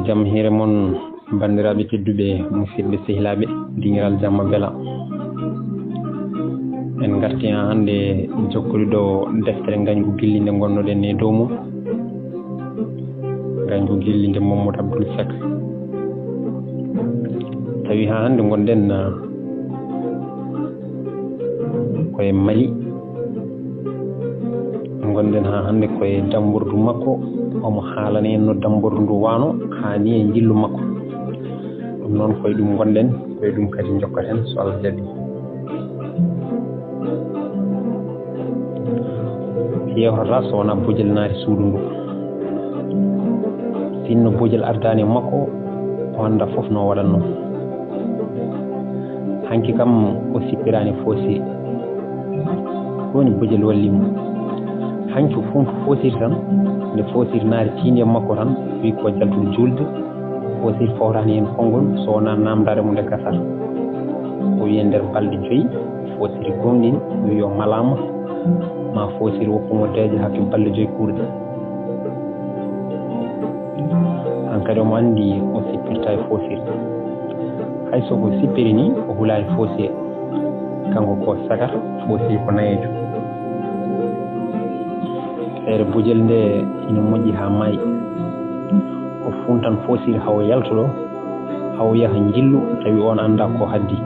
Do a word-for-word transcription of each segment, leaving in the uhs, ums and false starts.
Jam hiire mon, banndiraaɓe tedduɓe, musidɓe sehilaaɓe, dingiral jamma bela. En ngarti haa hannde jokkude ɗo deftere Ngañgu Gilli nde ngonnoɗen e dow mum. Ngañgu Gilli nde Mamadou Abdoul Seck. Tawi haa hannde ngonɗen, ah, ko e Mali. Ngonɗen haa hannde ko e dammbordu makko. Omo haalana en no dammbordu ndu waano, haa ni e njillu makko. Ɗum noon, ko e ɗum ngonɗen, ko e ɗum kadi njokkaten, so Allah jaɓi. Yewtata so wonaa bojel naati suudu ndu. Sinno bojel ardaani e makko, o anndaa fof no o waɗatnoo. Hanki kam o sippiraani Foosiri. Ko woni bojel walli mo. Hanki o funtu Foosiri tan, nde Foosiri naati tiindi e makko tan, wi ko jaltude juulde, Foosiri fowtaani heen konngol, so wonaa naamndaare mo nde gasata. O wi e nder balɗe joyi, Foosiri gomɗini, o wi o malaama, ma Foosiri woppu mo deeƴa hakke balɗe joyi kuurɗe. Hankadi omo anndi o sippirta e Foosiri. Hay so ko sippiri ni, o hulaani Foosiri. Kanko ko sagar, Foosiri ko nayeejo. Feere bojel nde ina moƴƴi haa maayi. O funtan Foosiri haa o yalta ɗo, haa o yaha njillu, tawi oon anndaa ko haddi.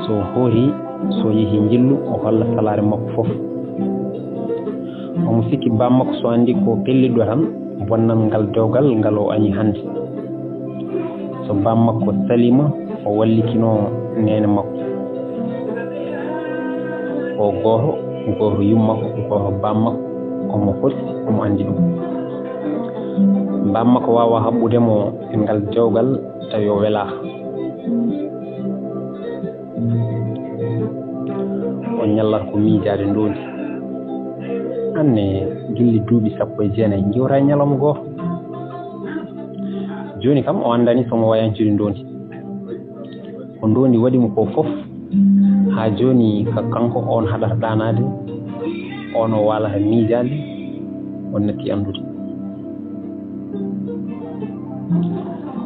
So hoori, so yehi njillu, o holla salaare makko fof. Omo sikki baam makko so anndi ko pellitɗo tan, bonnat ngal dewgal ngal o añi hannde. So baam makko saliima, o wallikinoo neene makko. O gooto, gooto yumma makko, gooto baam makko, omo hooti, omo anndi ɗum. Baam makko waawaa haɓɓude mo e ngal dewgal tawi o welaaka. O ñallat ko miijaade ndoondi. Anne, Gilli duuɓi sappo e jeenayi, njiwra e ñalawma gooto. Jooni kam, o anndaani so omo waawi añcude ndoondi. Ko ndoondi waɗi mo ko fof. Haa jooni, ka kanko, oon haɗata ɗaanaade, oon o waalata miijaade, o natti anndude.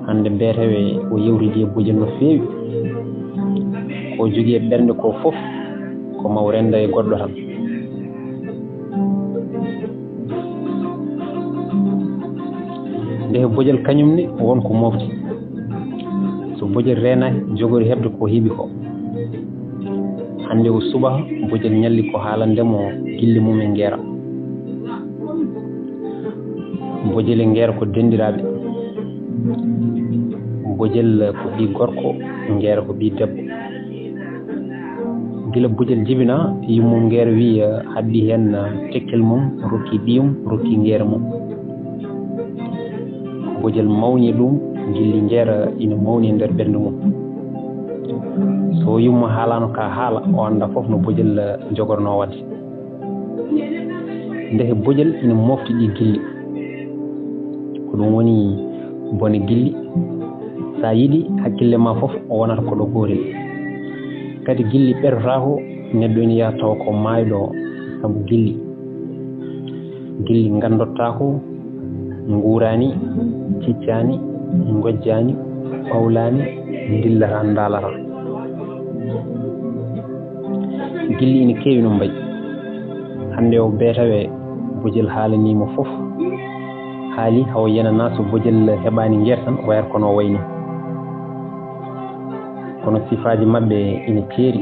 Hannde beetewe o yewtidi e bojel no feewi. Ko jogii e ɓernde ko fof, ko maw rennda e goɗɗo tan. Nde bojel kañum ne won ko mofti. So bojel reenaaki, jogori heɓde ko heɓi ko. Hannde ko subaka, bojel ñalli ko haalande mo gilli mum e ngeera. Bojel e ngeera ko denndiraaɓe. Bojel ko ɓii gorko, ngeera ko ɓii debbo. Gila bojel jibina, yummum ngeera wi, eh, haɓɓi heen, eh, tekkel mum, rokki ɓiyum, rokki ngeera mum. Bojel mawni ɗum, gilli ngeera ina mawni e nder ɓernde mum. So yumma haalaano ka haala, o annda fof no bojel, eh, jogornoo waɗde. Ndehe bojel ina mofti ɗi gilli. Ko ɗum woni bone gilli. Sa yiɗi, hakkille ma fof o wonata ko ɗo gotel. Kadi gilli ɓerdotaako, neɗɗo ina yaha tawa ko maayɗo sabu gilli. Gilli nganndotaako, nguuraani, ciccaani, ngojjaani, ɓawlaani, ndillata, ndaalata. Gilli ina keewi no mbayi. Hannde o beetawe bojel haalanii mo fof. Haali haw yenana so bojel heɓaani ngeer tan, wayata kono o wayni. Kono sifaaji maɓɓe ina ceeri.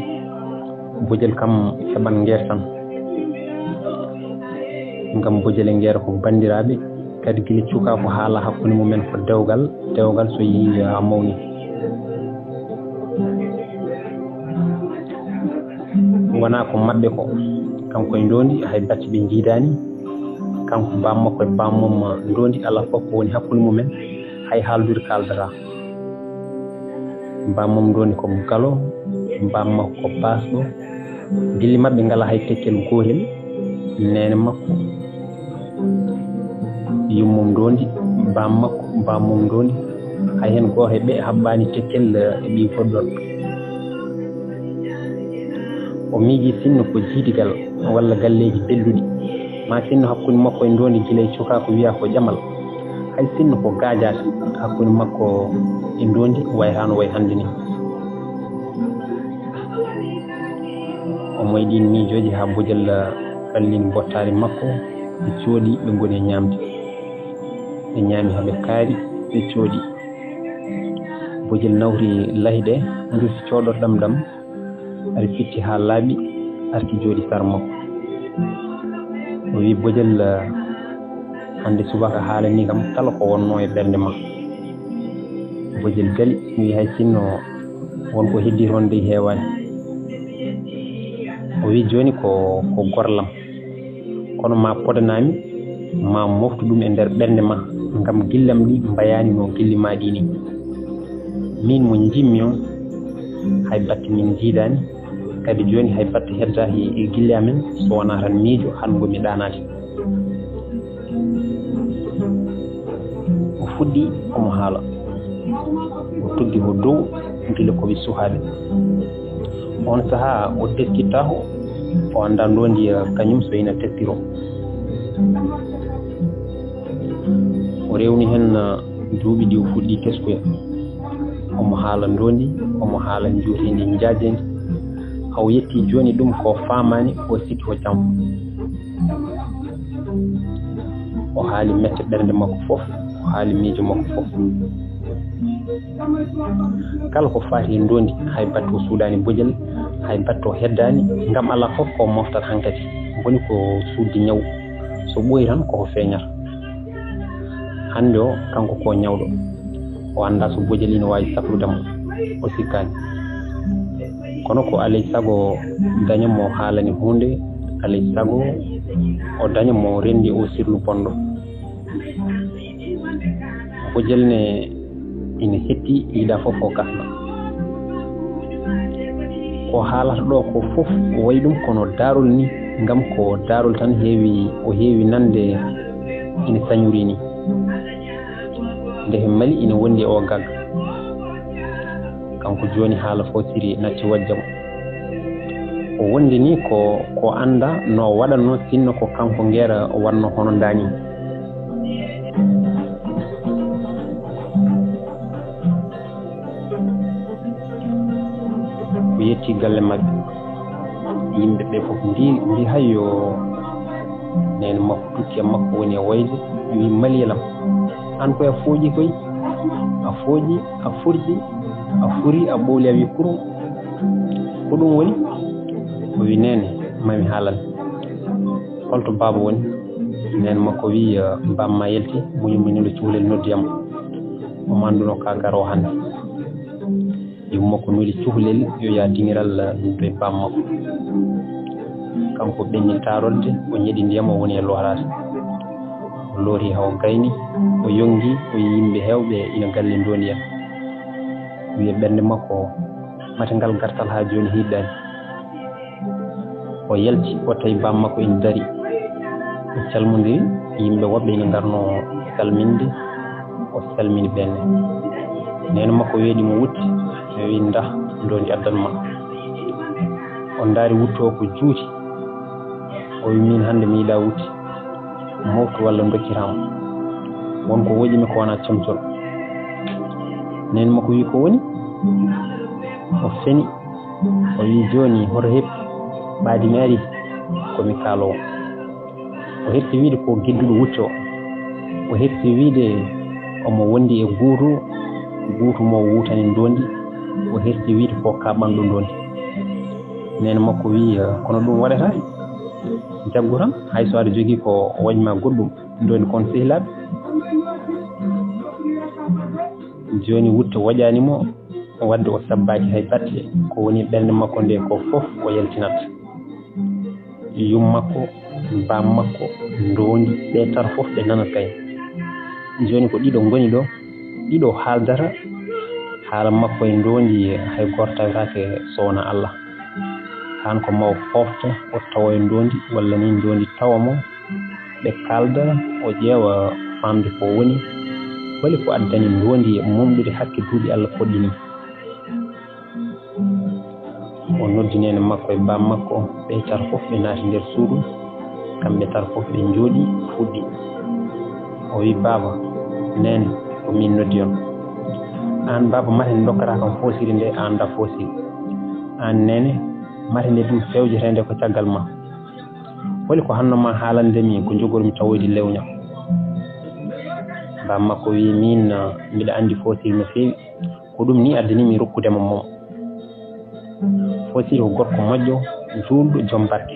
Bojel kam heɓan ngeer tan. Ngam bojel e ngeer ko banndiraaɓe. Kadi gila cukaaku haala hakkunde mumen ko dewgal, dewgal so yii haa mawni. Wonaa ko maɓɓe ko, kanko e ndoondi hay bacci ɓe njiidaani, kanko baam makko e baam mum ndoondi alaa fof ko woni hakkunde mumen, hay haaldude kaaldataa. Baam mum ndoondi ko galo, baam makko ko baasɗo, gilli maɓɓe ngalaa hay tekkel gootel, neene makko, yummum ndoondi, baam makko, baam mum ndoondi, hay heen gooto e ɓe haɓɓaani tekkel, eh, e ɓii goɗɗo. O miijii sinno ko jiidigal walla galleeji belluɗi, maa sinno hakkunde makko e ndoondi gila e cukaaku wiyaa ko ƴamal. Hay sinno ko gaajaata hakkunde makko e ndoondi, wayata no wayi hannde ni. O moyɗi miijooji haa bojel ɓallini bottaari makko, ɓe cooɗi, ɓe ngoni e ñaamde. Ɓe ñaami haa ɓe kaari, ɓe cooɗi. Bojel nawri lahi ɗe, ndusi cooɗorɗam ɗam, ari fitti haa laaɓi, arti jooɗi sara makko. O wi bojel, "Hannde subaka haalani kam kala ko wonno e ɓernde ma." Bojel dali, wi, "Hay sinno won ko heddi toon dey heewaani." O wi, "Jooni ko, ko gorlam. Kono ma podanami, ma moftu ɗum e nder ɓernde ma, ngam gillam ɗi mbayaani no gilli ma ɗi ni. Min mo njimmi on, hay batte min njiidaani, kadi jooni hay batte heddaaki e gilli amen, so wonaa tan miijo, han ngomi ɗaanaade." O fuɗɗi omo haala. O tuggi ko dow gila ko wi suhaaɓe. On sahaa o teskittaako, o anndaa ndoondi, eh, kañum so ina teskiro. O rewni heen, eh, duuɓi ɗi o fuɗɗi teskuya. Omo haala ndoondi, omo haala njuuteendi njaajeendi. Haa o yetti jooni ɗum ko faamaani, o sikki ko jam. O haali mette ɓernde makko fof, o haali miijo makko fof. Kala ko faati e ndoondi, hay batte o suudaani bojel, hay batte o heddaani, ngam alaa fof ko moftat hankadi. Boni ko suuɗde ñaw, so ɓooyi tan koko feeñata. Hannde o, kanko ko ñawɗo. O anndaa so bojel ina waawi safrude mo, o sikkaani. Kono ko alay sago daña mo haalani huunde, alay sago o daña mo renndi o sirlu bonɗo. Bojel ne ina hetti, yiɗa fof o gasna. Ko haalata ɗo ko fof wayi ɗum kono daarol ni, ngam ko daarol tan heewi, o heewi nande ina sañori ni. Nde he Mali ina wondi e o gagga. Kanko jooni haala fof siri natti wajja mo. O wondi ni ko, ko annda no waɗanno sinno ko kanko ngeera o waɗno hono ndaañi. O yetti galle maɓɓe. Yimɓe ɓe fof ndi, ndi hayyo nene makko, dukke makko woni e wayde, wi, "Maliyelam, an koy a fooƴi koy, a fooƴi, a furƴi, a furi, a ɓowli, a wi kurum. Ko ɗum woni?" O wi, "Nene, mami haalan. Holto baaba woni?" Nene makko wi, "Eh, bamma yalti, muñu muñu no cuhlel noddi yam. Omo annduno ka garo hannde." Yumma ko nuli cuhlel yo yaa dingiral noddoy bamma ko. Kanko ɓenni taarolde, o ñeɗi ndiyam, o woni e looraade. O loori haa o gayni, o yongi, o yi yimɓe heewɓe ina galle ndoondi en. Wiye ɓernde makko, mate ngal gartal haa jooni hiɗɗaani. O yalti, o tawi bammakko ina dari. O calmondiri, yimɓe woɓɓe ina ngarno salminde, o salmini ɓenne. Neene makko weeɗi mo wutte, o wi, "Ndah, ndoondi addan ma." O ndaari wutto o ko juuti. O wi, "Min hannde mi yiɗaa wutte. Moftu walla ndokkiraa mo. Won ko woƴi mi ko wonaa comcol." Neene makko wi, "Ko woni?" O feni. O wi, "Jooni, hoto heppu, ɓaadi mi ari, ko mi kaaloowo." O hepti wiide ko gedduɗo wutte o. O hepti wiide omo wondi e guutu, guutu mo wuutani ndoondi. O hepti wiide ko kaɓanɗo ndoondi. Neene makko wi, "Kono ɗum waɗata? Jaggu tan, hay so aɗa jogii ko waɗi ma goɗɗum, ndoondi kon sehilaaɓe." Jooni wutto waɗaani mo, wadde o sabbaaki hay batte, ko woni ɓernde makko nde ko fof o yaltinat. Yum makko, baam makko, ndoondi, ɓe tato fof ɓe nanat kay. Jooni ko ɗiɗo ngoni ɗo, ɗiɗo haaldata, haala makko e ndoondi hay gooto tawetaake so wonaa Allah. Kaan ko ma o foofta, o tawoya ndoondi, walla ni ndoondi tawa mo, ɓe kaalda, o ƴeewa faamde ko woni, holi ko addani ndoondi e momɗude hakke duuɓi Allah koɗɗini. O noddi neene makko e baam makko, ɓe tato fof ɓe naati nder suudu, kamɓe tato fof ɓe njooɗi, fuɗɗi. O wi, "Baaba, Neene, ko min noddi on. Aan baaba, mate nde ndokkata kam Foosiri nde, a anndaa Foosiri. Aan neene, mate nde ɗum fewjetee nde ko caggal ma. Holi ko hanno ma haalande mi ko njogormi tawoyde lewña? Baaba makko wiyi, miin, eh, mbiɗa anndi Foosiri no feewi. Ko ɗum ni addani mi rokkude mo mo. Foosiri ko gorko moƴƴo, juulɗo, joom barke.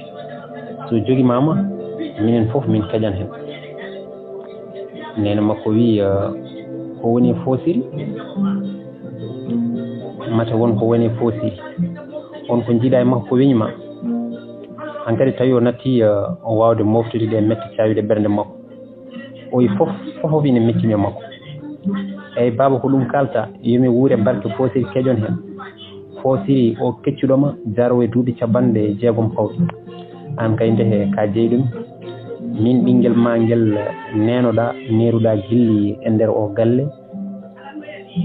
So jogimaama, minen fof min keƴan heen. Neene makko wiyi, eh, ko woni e Foosiri? Mate won ko woni e Foosiri? On ko njiiɗa e makko ko weñi ma? Hankadi tawi o natti, eh, o waawde mooftude ɗe mette caawiiɗe ɓernde makko. O yi fof, fof fof ina mettini e makko. Eey, baaba, ko ɗum kaalta, yo mi wuur e barke Foosiri keƴon heen. Foosiri o keccuɗo ma, jarowo e duuɓi capanɗe jeegom pawɗi. Aan kay ndehe ka jeyɗum. Min ɓinngel ma ngel neenoɗaa, neeruɗaa gilli e nder o galle.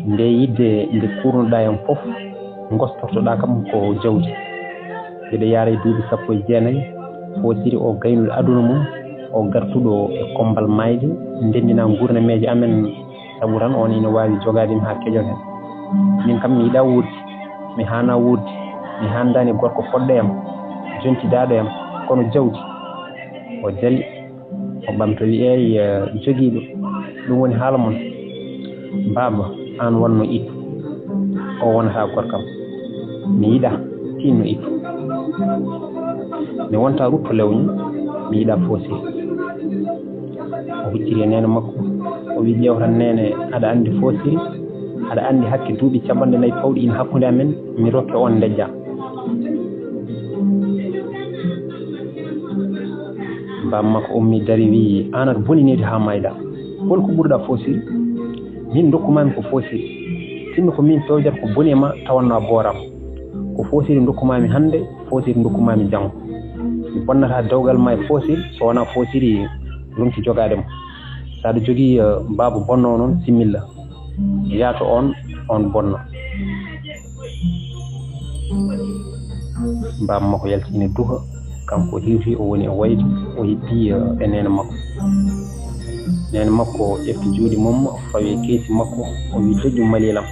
Nde yidde nde kuurnoɗaa en fof, ngostortoɗaa kam ko jawdi. Mbiɗa yaara e duuɓi sappo e jeenayi, Foosiri o gaynuɗo aduna mum, o gartuɗo e kommbal maayde, ndenndina nguurnameeje amen, sabu tan on ina waawi jogaade mi haa keƴon heen. Min kam mi yiɗaa wuurde, mi haanaa wuurde, mi haandaani gorko fodde am, jontidaaɗo am, kono jawdi. O jali. O ɓamta wi'i, eey, eh, jogiiɗo, ɗum woni haala mon. Baaba, aan wonno ittu. O wonata gorkam. Mi yiɗaa, tiinno ittu. Mi wonta rutto lewñi, mi yiɗaa Foosiri. O hucciri e neene makko. O wi'i, ƴeew tan neene, aɗa anndi Foosiri, aɗa anndi hakke duuɓi capanɗe nayi pawɗi ina hakkunde amen, mi rokke on ndejja. Baaba makko ummi dari wi'i, aan aɗa boni needi haa maayɗa. Hol ko ɓurɗa Foosiri? Min ndokkumaami ko Foosiri. Sinno ko min pewjata ko boni e ma tawanno a booraama. Ko Foosiri ndokkumaami hannde, Foosiri ndokkumaami janngo. Mi bonnataa dewgal ma e Foosiri so wonaa Foosiri ronki jogaade mo. So aɗa jogii, eh, baaba bonnoowo noon, simmilla. Yaato on, on bonna. Baaba makko yalti ina duha, kanko o hiwti, o woni e wayde, o hippi, eh, e neene makko. Neene makko ƴefti juuɗe mum, fawi e keesi makko, o wi, deƴƴu malilam.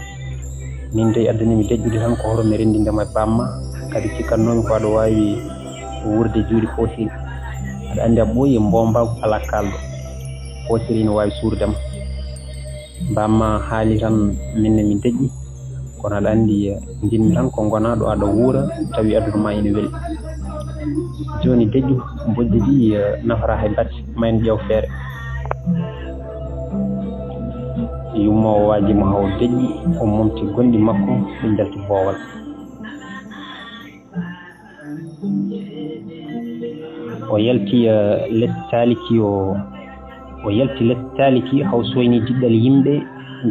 Min dey addani mi deƴƴude tan ko hoto mi renndinde ma e baaba ma, kadi cikkatnoomi ko aɗa waawi wuurde juuɗe Foosiri. Aɗa anndi a ɓooyi e mboombaagu alaa kaalɗo. Foosiri ina waawi suurde ma. Baaba ma haali tan, min ne mi deƴƴi, kono aɗa anndi, eh, njiɗmi tan ko ngonaa ɗo aɗa wuura, tawi aduna ma ina weli. Jooni deƴƴu, bojji ɗi, eh, nafataa hay batte, ma en ƴeew feere. Yummoowo waaji mo haa o deƴƴi, o momti gonɗi makko, ɓe njalti boowal. O yalti, eh, les taaliki o, o yalti les taaliki haa o sooyni diɗɗal yimɓe,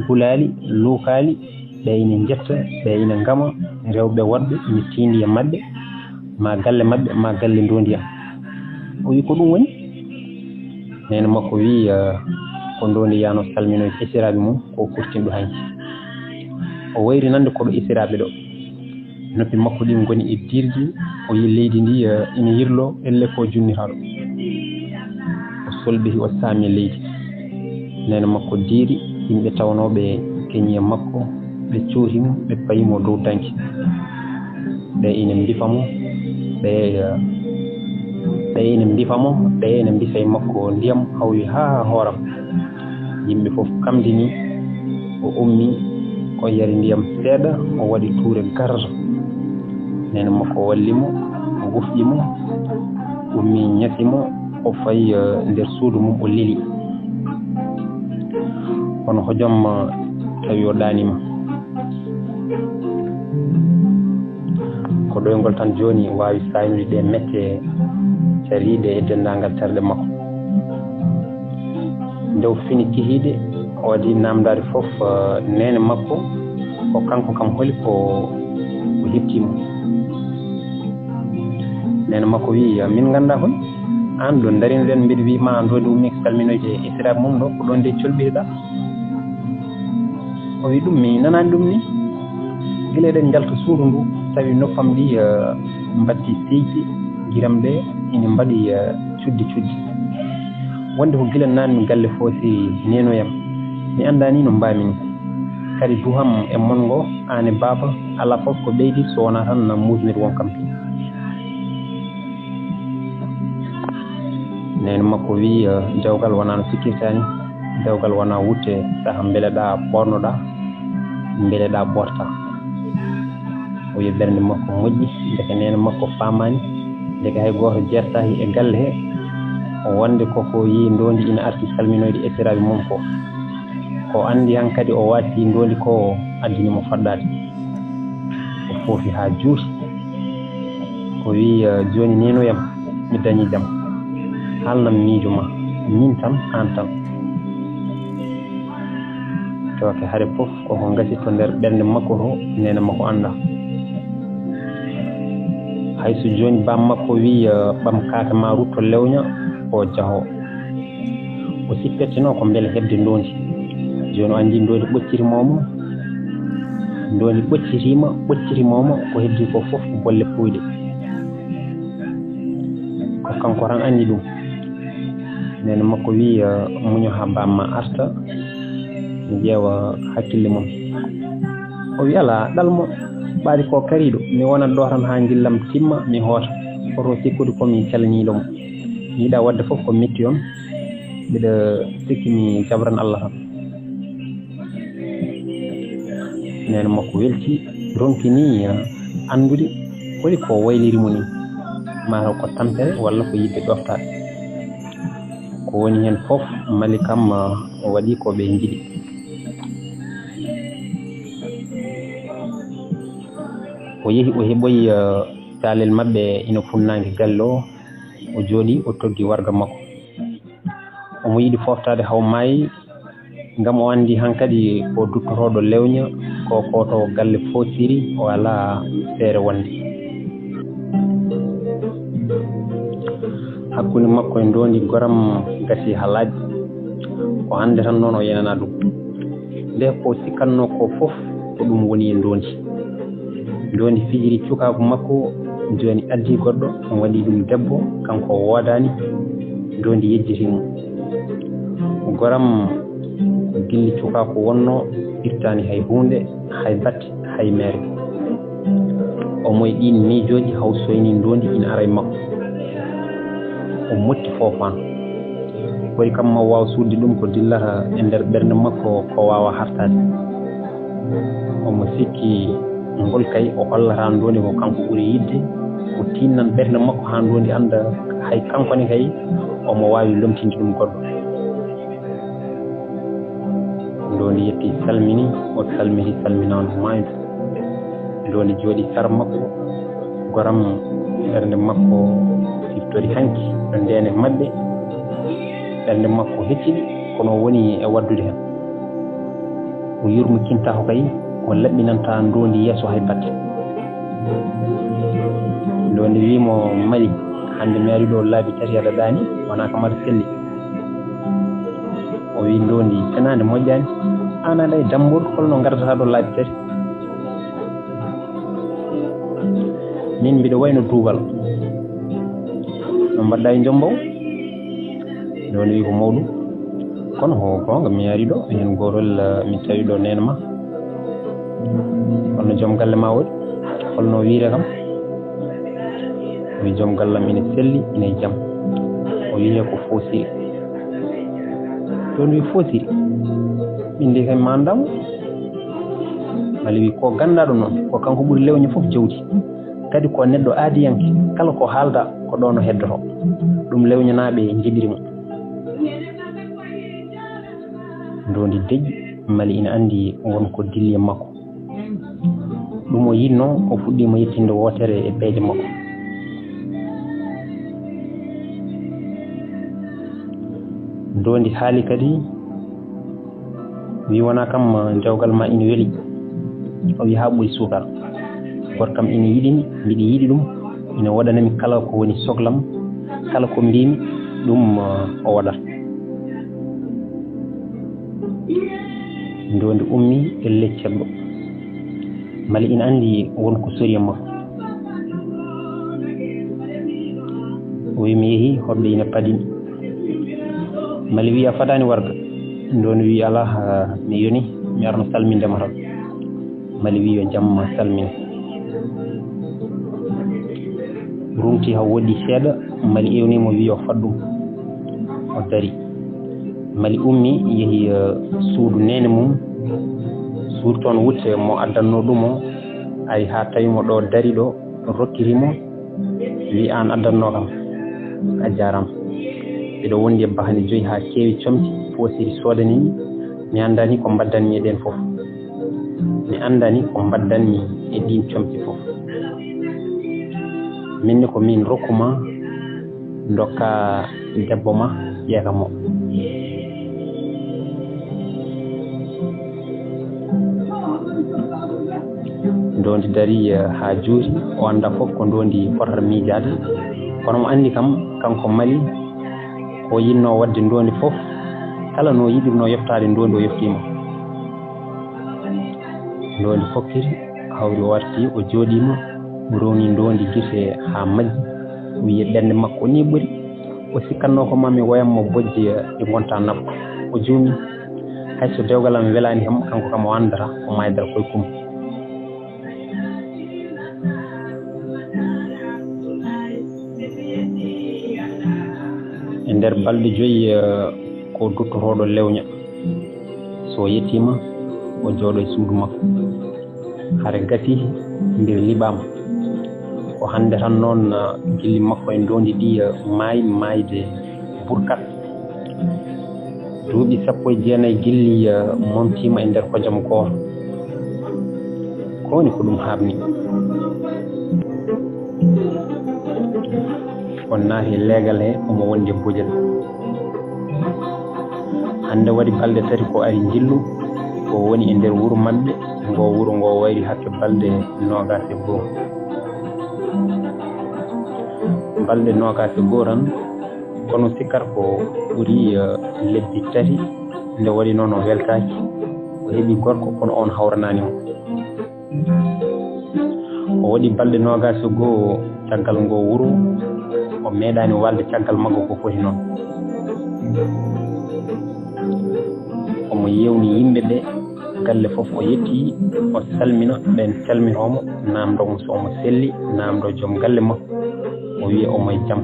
gulaali, luukaali, ɓe ina njetta, ɓe ina ngama, rewɓe woɗɓe ina tiindi e maɓɓe, ma galle maɓɓe, ma galle ndoondi am. O wi, ko ɗum woni? Neene makko wi, eh, ko ndoondi yaano salminoy esiraaɓe mum, ko kurtinɗo hanki. O wayri nande koɗo esiraaɓe ɗo. Noppi makko ɗi ngoni e diirde, o yi leydi ndi, eh, ina yirlo, elle ko junnitaaɗo. O solɓiti, o saami leydi. Neene makko diiri, yimɓe tawnooɓe keñi e makko, ɓe coohi mo, ɓe payi mo dow danki. Ɓe ina mbifa mo, ɓe, eh, ɓe ina mbifa mo, ɓe ina mbifa e makko ndiyam hawri haa hooram. Yimɓe fof kamdini, o ummi, o yari ndiyam seeɗa, o waɗi tuure gar. Neene makko walli mo, o wufƴi mo, ummi ñasi mo, o fayi, eh, nder suudu mum, o leli. Kono hojom, eh, tawi o ɗaaniima. Ko ɗoyngol tan jooni waawi saaynude ɗe mette cariiɗe e denndaangal terɗe makko. Nde o fini kihiiɗe, o waɗi naamndaade fof, eh, neene makko, ko kanko kam holi ko, ko heɓtii mo. Neene makko wiyi, "Min nganndaa hol? Aan ɗo ndarino-ɗen, mbiɗa wiyi ma aan ɗo nde ummii ko salminoyde e esiraaɓe mum ɗo, ko ɗoon nde colɓiɗaa." O wi, "Ɗum mi nanaani ɗum ni. Gila eɗen njalta suudu ndu, tawi noppam ɗi, eh, mbatti seyɗi, giram ɗe ina mbaɗi, eh, cuddi cuddi. Wonde ko gila naatmi galle Foosiri neenoyam." Mi anndaani no mbaami ni. Kadi duham e mon ngo, aan e baaba, alaa fof ko ɓeydi so wonaa tan na muusnir won kam. Neene makko wii, eh, dewgal wonaa no sikkirtaa ni. Dewgal wonaa wutte, saha mbeleɗaa ɓoornoɗaa, mbeleɗaa ɓoortaa. O wiyi ɓernde makko moƴƴi, ndeke neene makko faamaani, ndeke hay gooto jeertaaki e galle he. O wonde koko yii ndoondi ina arti salminoyde esiraaɓe mum ko. Ko anndi hankadi o waasi ndoondi ko addini mo faddaade. O foofi haa juuti. O wiyi, eh, jooni neenoyam, mi dañi jam. Haalnam miijo ma, min tan, aan tan. Tooke hare fof koko ngasi to nder ɓernde makko to, neene makko annda. Hay so jooni baam makko wii, eh, ɓam kaake ma rutto lewña, o jaho. O sippettinoo ko mbele heɓde ndoondi. Jooni o anndi ndoondi ɓoccirimooma, ndoondi ɓoccitiima, ɓoccirimooma ko heddii ko fof ko bolle puuyɗe. Ko kanko tan anndi ɗum. Neene makko wii, eh, muño haa baam ma arta, mi ƴeewa hakkille mum. O wii, alaa, ɗal mo, ɓaadi ko kariiɗo, mi wonat ɗo tan haa ngillam timma, mi hoota. Hoto sikkude ko mi calaniiɗo mo. Mi yiɗaa waɗde fof ko metti on, mbiɗa sikki mi jabran Allah tan. Neene makko welti, ronki ni anndude holi ko wayliri mo ni. Mataw ko tampere walla ko yiɗde ɗoftaade. Ko woni heen fof, Mali kam, ah, o waɗi ko ɓe njiɗi. O yehi, o heɓoyi, ah, caalel maɓɓe ina funnaange galle o, o jooɗi, o toggi warga makko. Omo yiɗi fooftaade haw maayi, ngam o anndi hankadi ko duttotooɗo lewña, ko ko to galle foosiri, o alaa feere wonde. Hakkunde makko e ndoondi goram gasi haa laaɓi. Ko hannde tan noon o yenanaa ɗum. Nde ko sikkatnoo ko fof, ko ɗum woni e ndoondi. Ndoondi fijiri cukaaku makko, jooni addi goɗɗo, o waɗi ɗum debbo, kanko o woodaani, ndoondi yejjiti mo. Goram ko gilli cukaaku wonnoo, irtaani hay huunde, hay batte, hay meere. Omo e ɗiin miijooji haw soyni ndoondi ina ara e makko. O motti foofaan. Koy kam ma waaw suuɗde ɗum ko dillata e nder ɓernde makko ko waawa hartaade. Omo sikki ngol kay o hollata ndoondi ko kanko ɓuri yiɗde, o tiinnan ɓernde makko haa ndoondi annda hay kanko ne kay omo waawi lomtinde ɗum goɗɗo. Ndoondi yetti salmini, o salmini salminaandu maaydu. Ndoondi jooɗi sara makko, goram ɓernde makko siftori hanki no ndeene maɓɓe. Ɓernde makko heccini, kono o woni e waɗdude heen. O yurmi kintaho kay, o laɓɓinanta ndoondi yeeso hay batte. Ndoondi wii mo, Mali, hannde mi ari ɗo laabi tati aɗa ɗaani, wonaa kam aɗa selli. O wii ndoondi, fenaande moƴƴaani. Aan aɗa e dammbor, holno ngardata ɗo laabi tati? Min mbiɗa wayno duubal. No mbaɗɗa e njombaw? Ndoondi wii ko mawɗum. Kono ko goonga mi ari ɗo, heen gootol, eh, mi tawi ɗo neene ma. Holno joom galle ma woni? Holno o wiire kam? O wii joom gallam ina selli, ina e jam. O wii ko foosiri. Ɗon wi foosiri. Min ndi kay mandam. Mali wi ko ganndaɗo noon, ko kanko ɓuri lewñe fof jawdi. Kadi ko neɗɗo aadiyanke, kala ko haalda ko ɗoon o heddoto. Ɗum lewñanaaɓe njiɗiri mo. Ndoondi deƴƴi, Mali ina anndi won ko dilli e makko. Ɗum o yiɗnoo, o fuɗɗiima yettinde wootere e peeje makko. Ndoondi haali kadi, wi wonaa kam jawgal ma ina weli. O wi haa ɓuri suukara. Goto kam ina yiɗi mi, mbiɗa yiɗi ɗum, ina waɗana mi kala ko woni soklam, kala ko mbiimi, ɗum, eh, o waɗata. Ndoondi ummi e leccel ɗo. Mali ina anndi won ko sori e makko. O wi mi yehi, hoɓɓe ina padimi. Mali wi a fadaani warga. Ndondi wi, "Alaa, mi yoni, mi arno salminde ma tan." Mali wi, "Yo jam salmin." Runti haa woɗɗi seeɗa, Mali ewni mo, wi, "Yo fad ɗum." O dari. Mali ummi, yehi, eh, suudu neene mum. Suudu toon wutte mo addanno ɗum o, ari haa tawi mo ɗo dari ɗo, rokkiri mo, wi, "Aan addanno kam, a jaaraama." Miɗo wondi e bahani joyi haa keewi comci, Foosiri soodani mi. Mi anndaani ko mbaddanmi e ɗeen fof. Mi anndaani ko mbaddanmi e ɗiin comci fof. Min ne ko miin rokku ma, ndokka debbo ma, ƴeeta mo. Ndondi dari, eh, haa juuti, o annda fof ko Ndondi fotata miijaade. Kono mo anndi kam, kanko Mali, ko yiɗno waɗde Ndondi fof, kala no yiɗirno yoftaade Ndondi, o yoftiima. Ndondi fokkiti, hawri o arti, o jooɗiima, o rowni Ndondi gite haa majji, o wiyi ɓernde makko ni ɓuri. O sikkatno ko maa mi woyam mo bojji, eh, ɗi ngonta nabba. O juumi. Hay so dewgal am welaani kam, kanko kam o anndata, o maaydata koye kum. E nder balɗe joyi, eh, ko duttotooɗo lewña. So yettiima, o jooɗo e suudu makko. Hare gasi, mbir liɓaama. Ko hannde tan noon, ah, gilli makko e Ndondi ɗi, ah, maayi, maayde burkat. Duuɓi sappo e jeenayi gilli, ah, momtiima e nder hojom gooto. Ko woni ko ɗum haaɓni? O naati e leegal he, omo wondi e bojel. Hannde waɗi balɗe tati ko ari njillu, o woni e nder wuro maɓɓe. Ngo wuro ngo wayri hakke balɗe noogaas e goo. Balɗe noogaas e goo tan, kono sikkata ko ɓuri, eh, lebbi tati. Nde waɗi noon o weltaaki. O heɓi gorko, kono oon hawranaani mo. O waɗi balɗe noogaas e goo caggal ngo wuro, o meeɗaani waalde caggal makko ko foti noon. Omo yeewni yimɓe ɓe, galle fof o yetti, o salmina, ɓeen calminoo mo, naamndoo mo so omo selli, naamndoo joom galle makko, o wiya omo e jam.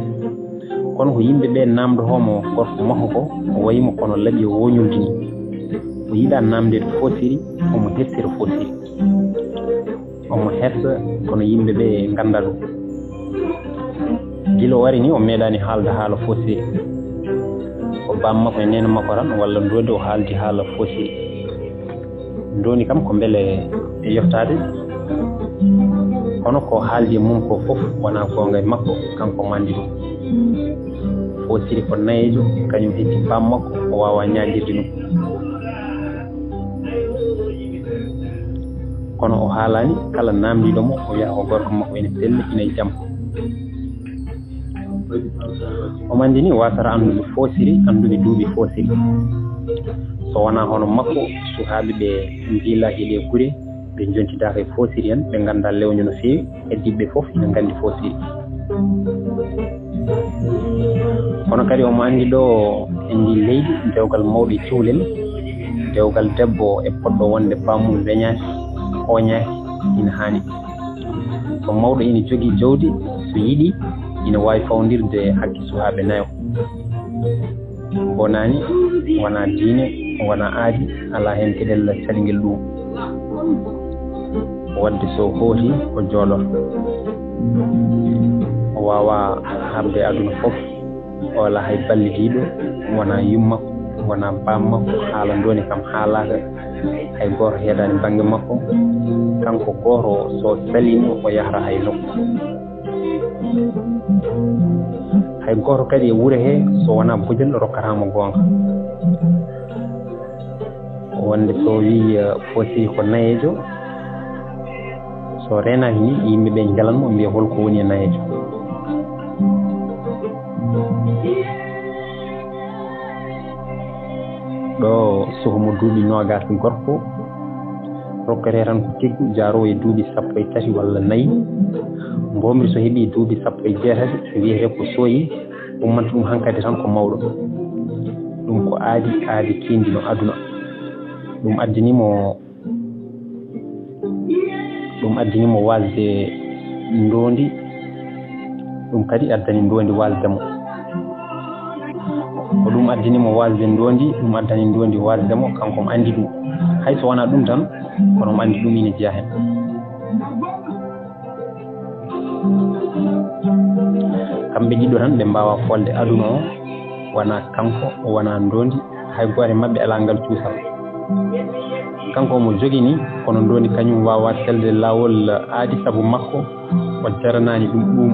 Kono ko yimɓe ɓe naamndotoo mo gorko makko ko, o wayi mo kono laɓi o woñulde ni. O yiɗaa naamndeede Foosiri, omo hersira Foosiri. Omo hersa kono yimɓe ɓe nganndaa ɗum. Gila o ari ni, o meeɗaani haalde haala Foosiri. Ko baam makko e neene makko tan, walla Ndondi o haaldi haala Foosiri. Ndondi kam ko mbele e yoftaade, kono ko haaldi e mum ko fof wonaa goonga e makko, kanko omo anndi ɗum. Foosiri ko nayeejo, kañum hetti baam makko, o waawaa ñaaƴirde ɗum. Kono o haalaani, kala naamndiiɗo mo, o wiya ko gorko makko ene selli, ene e jam. Omo anndi ni waasata annduɓe Foosiri, annduɓe duuɓi Foosiri. So wonaa hono makko, suhaaɓe ɓe njiilaaki e ɗee gure, ɓe njontidaaka e Foosiri en, ɓe nganndaa lewño no feewi, heddiiɓe ɓe fof ina nganndi Foosiri. Kono kadi omo anndi ɗo e ndi leydi, dewgal mawɗo e cuhlel, dewgal debbo e poɗɗo wonde bammum weñaaki, ooñaaki, ina haani. So mawɗo ina jogii jawdi, so yiɗi, ina waawi fawndirde hakke suhaaɓe nayo. Bonaani, wonaa diine, wonaa aadi, alaa heen geɗel caɗngel ɗum. Waɗde so hooti, o jooɗoto. O waawaa haɓde aduna fof. O alaa hay ballidiiɗo, wonaa yumma, wonaa baam makko, haala Ndondi kam haalaaka. Hay gooto heedaani bannge makko. Kanko gooto, so saliima, o yahata hay nokku. Hay gooto kadi e wuro he, so wonaa bojel, rokkata mo goonga. Wonde so wii, eh, Foosiri ko nayeejo, so reenaaki ni, yimɓe ɓe njalan mo, mbiya, "Hol ko woni e nayeejo?" Ɗo soho mo duuɓi noogaas gorko, rokkete tan ko tiggu, jaaroo e duuɓi sappo e tati walla nayi. Mboomri so heɓii duuɓi sappo e jeetati, wiyetee ko sooyi, ummanta ɗum hankadi tan ko mawɗo. Ɗum ko aadi, aadi kiindi no aduna. Ɗum addani mo, ɗum addani mo waasde ndoondi, ɗum kadi addani ndoondi waasde mo. Ko ɗum addani mo waasde ndoondi, ɗum addani ndoondi waasde mo, kanko omo anndi ɗum. Hay so wonaa ɗum tan, kono omo anndi ɗum ina jeyaa heen. Kamɓe ɗiɗo tan ɓe mbaawaa foolde aduna o, wonaa kanko, wonaa ndoondi, hay gooto e maɓɓe alaa ngal cuusal. Kanko omo jogini, kono ndoondi kañum waawaa selde laawol aadi sabu makko, o jaranaani ɗum ɗum.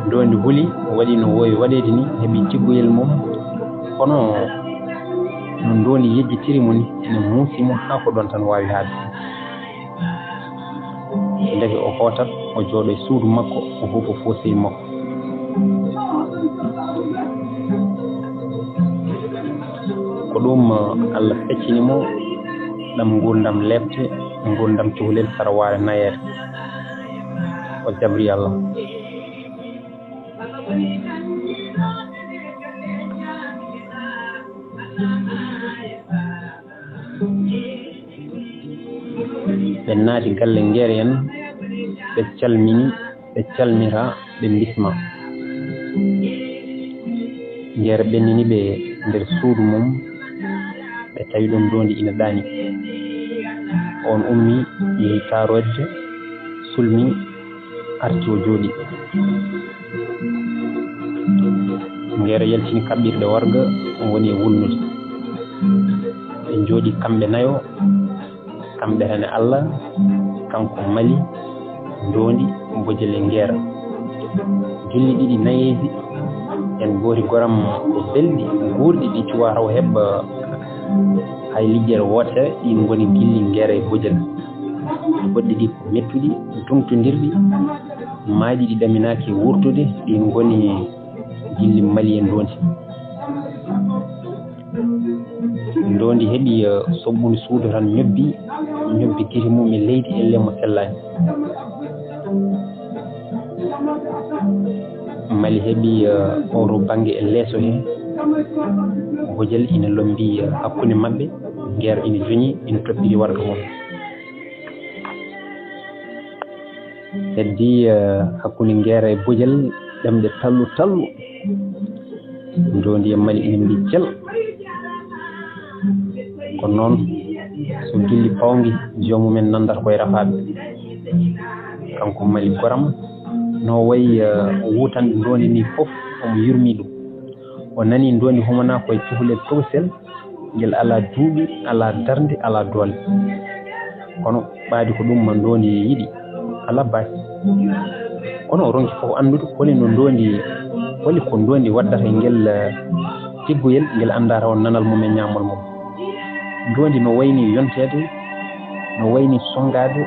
Ndoondi huli, o waɗi no woowi waɗeede ni, heɓi tiggoyel mum, kono no ndoondi yejjitiri mo ni, ene muusi mo haa ko ɗoon tan waawi haaɗde. Ndeke o hootat, o jooɗo e suudu makko, o huufa foosey makko. Ko ɗum, Allah feccini mo ɗam nguurndam leeɓte, nguurndam cukalel sara waare nayeere. O jabri Allah. Ɓe naati galle Ngeer en, ɓe calmini, ɓe calmira, ɓe mbisma. Ngeer ɓennini ɓe nder suudu mum, ɓe tawi ɗon ndoondi ina ɗaani. On ummi, yehi taaroyde, sulmi, arti o jooɗi. Ngeer yaltini kaɓɓirɗe warga, woni e wulnude. Ɓe njooɗi kamɓe nayo, kamɓe tan e Allah, kanko Mali, ndoondi, bojel e Ngeer. Julli ɗiɗi nayeeji, en goori goram ko belɗi, guurɗi, ɗi cuwaa taw heɓa hay liggere wootere, ɗi ngoni gilli Ngeer e bojel. Goɗɗi ɗi ko mettuɗi, tungtondirɗi, maaji ɗi ɗaminaaki wurtude, ɗi ngoni gilli Mali e ndoondi. Ndoondi heɓi, eh, soɓɓude suudu tan ñobbi, ñobbi gite mum e leydi, ellee mo sellaani. Mali heɓi, eh, oo ɗoo bannge e leeso he. Bojel ina lommbi, eh, hakkunde maɓɓe, Ngeer ina joñi, ina toppiti warga mum. Heddii, eh, hakkunde Ngeer e Bojel, ɗemɗe tallu tallu. Ndoondi e Mali ina mbiyi cel. Ko noon, so gilli pawngi, joom mumen nanndata koye rafaaɓe. Kanko Mali goram, no wayi, eh, wuutande ndoondi nii fof, omo yurmii ɗum. O nanii ndoondi humanaa koye cukalel tokosel, ngel alaa duuɓi, alaa darnde, alaa doole. Kono ɓaadi ko ɗum ma ndoondi yiɗi, alaa baasi. Kono o ronki fof anndude holi no ndoondi, holi ko ndoondi waɗdata e ngel, eh, tiggoyel, ngel anndaa taw nanal mum e ñaamol mum. Ndoondi no wayni yonteede, no wayni sonngaade,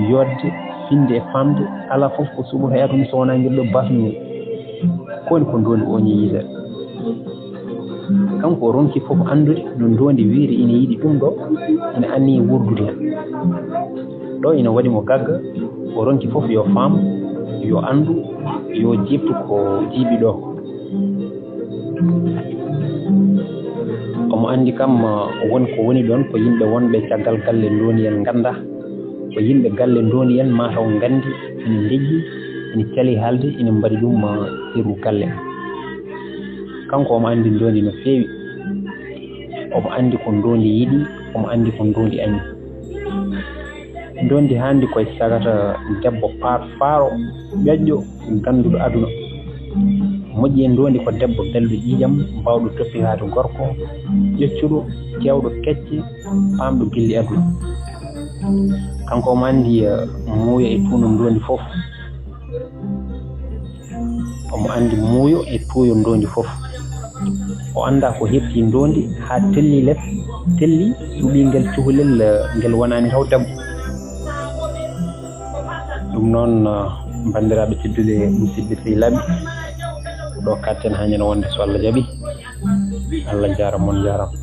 yooɗde, finde e faamde, alaa fof ko suɓotoyaa toon so wonaa ngel ɗoo baasnugol. Ko woni ko ndoondi o ñiiñiiɗe. Kanko o ronki fof anndude no ndoondi wiyri ina yiɗi ɗum ɗo, ina anniyi wuurdude heen. Ɗo ina waɗi mo gagga, o ronki fof yo faam, yo anndu, yo jiiɓtu ko jiiɓi ɗo. Omo anndi kam, won ko woni ɗoon ko yimɓe wonɓe caggal galle ndoondi en nganndaa. Ko yimɓe galle ndoondi en maa taw nganndi ina ndejji, ina cali haalde, ina mbaɗi ɗum, eh, sirru galle. Kanko omo anndi ndoondi no feewi. Omo anndi ko ndoondi yiɗi, omo anndi ko ndoondi añi. Ndoondi haandi koye sagata debbo paar faaro, ƴoƴƴo, gannduɗo aduna. Moƴƴi e ndoondi ko debbo belɗo ƴiiƴam, baawɗo toppitaade gorko, ƴoccuɗo, keewɗo kecce, paamɗo gilli aduna. Kanko omo anndi, eh, muuyo e tuuno ndoondi fof. Omo anndi muuyo e tuuyo ndoondi fof. O anndaa ko heɓti ndoondi haa telli les, telli suɓii ngel cukalel, eh, ngel wonaani taw debbo. Ɗum noon, eh, banndiraaɓe tedduɓe, musidɓe sehilaaɓe, ko ɗo katten haa ñande wonde so Allah jaɓi. Allah jaaraama, on njaaraama.